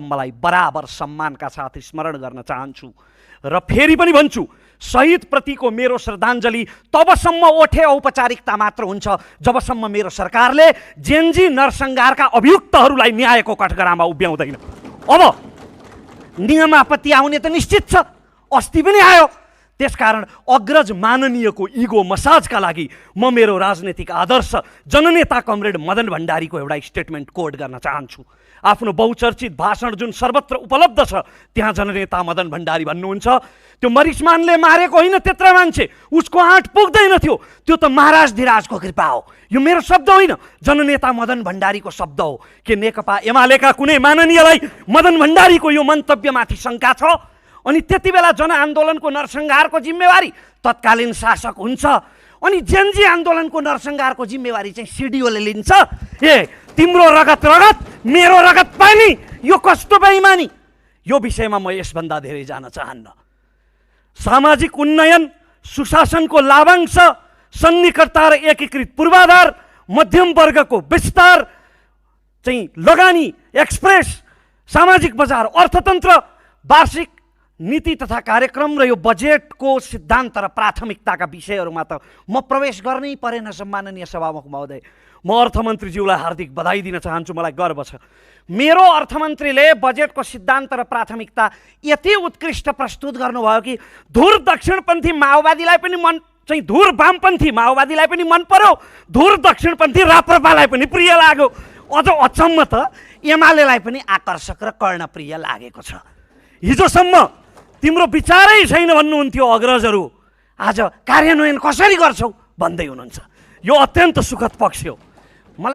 मलाई बराबर सम्मानका साथ स्मरण गर्न चाहन्छु र फेरि पनि भन्छु, शहीदप्रतिको मेरो श्रद्धाञ्जली तबसम्म ओठे औपचारिकता मात्र हुन्छ जबसम्म मेरो सरकारले जेनजी नरसंहारका अभियुक्तहरूलाई न्यायको कठघरामा उभ्याउँदैन। अब नियम आपत्ति आउने त निश्चित छ, अस्ति पनि आयो। त्यसकारण अग्रज माननीयको इगो मसाजका लागि म मेरो राजनीतिक आदर्श जननेता कमरेड मदन भण्डारीको एउटा स्टेटमेन्ट कोट गर्न चाहन्छु। आफ्नो बहुचर्चित भाषण जुन सर्वत्र उपलब्ध छ त्यहाँ जननेता मदन भण्डारी भन्नुहुन्छ, त्यो मरिचमानले मारेको होइन त्यत्रा मान्छे, उसको आँट पुग्दैन थियो, त्यो त महाराज धिराजको कृपा हो। यो मेरो शब्द होइन, जननेता मदन भण्डारीको शब्द हो। के नेकपा एमालेका कुनै माननीयलाई मदन भण्डारीको यो मन्तव्यमाथि शङ्का छ? अनि त्यति बेला जनआन्दोलनको नरसंहारको जिम्मेवारी तत्कालीन शासक हुन्छ, अनि जेनजी आन्दोलनको नरसंहारको जिम्मेवारी चाहिँ सिडिओले लिन्छ। तिम्रो रगत रगत मेरो रगत पानी, यो कस्तो बेइमानी? यो विषयमा म यसभन्दा धेरै जान चाहन्न। सामाजिक उन्नयन, सुशासनको लाभांश, सन्निकटता र एकीकृत पूर्वाधार, मध्यम वर्गको विस्तार चाहिँ लगानी एक्सप्रेस, सामाजिक बजार, अर्थतन्त्र, वार्षिक नीति तथा कार्यक्रम र यो बजेटको सिद्धान्त र प्राथमिकताका विषयहरूमा त म प्रवेश गर्नै परेन। सम्माननीय सभामुख महोदय, म अर्थमन्त्रीज्यूलाई हार्दिक बधाई दिन चाहन्छु। मलाई गर्व छ मेरो अर्थमन्त्रीले बजेटको सिद्धान्त र प्राथमिकता यति उत्कृष्ट प्रस्तुत गर्नुभयो कि धुर दक्षिणपन्थी माओवादीलाई पनि मन चाहिँ धुर वामपन्थी माओवादीलाई पनि मन पर्यो, धुर दक्षिणपन्थी राप्रपालाई पनि प्रिय लाग्यो, अझ अचम्म त एमालेलाई पनि आकर्षक र कर्णप्रिय लागेको छ। हिजोसम्म तिम्रो विचारै छैन भन्नुहुन्थ्यो अग्रजहरू, आज कार्यान्वयन कसरी गर्छौ भन्दै हुनुहुन्छ। यो अत्यन्त सुखद पक्ष हो।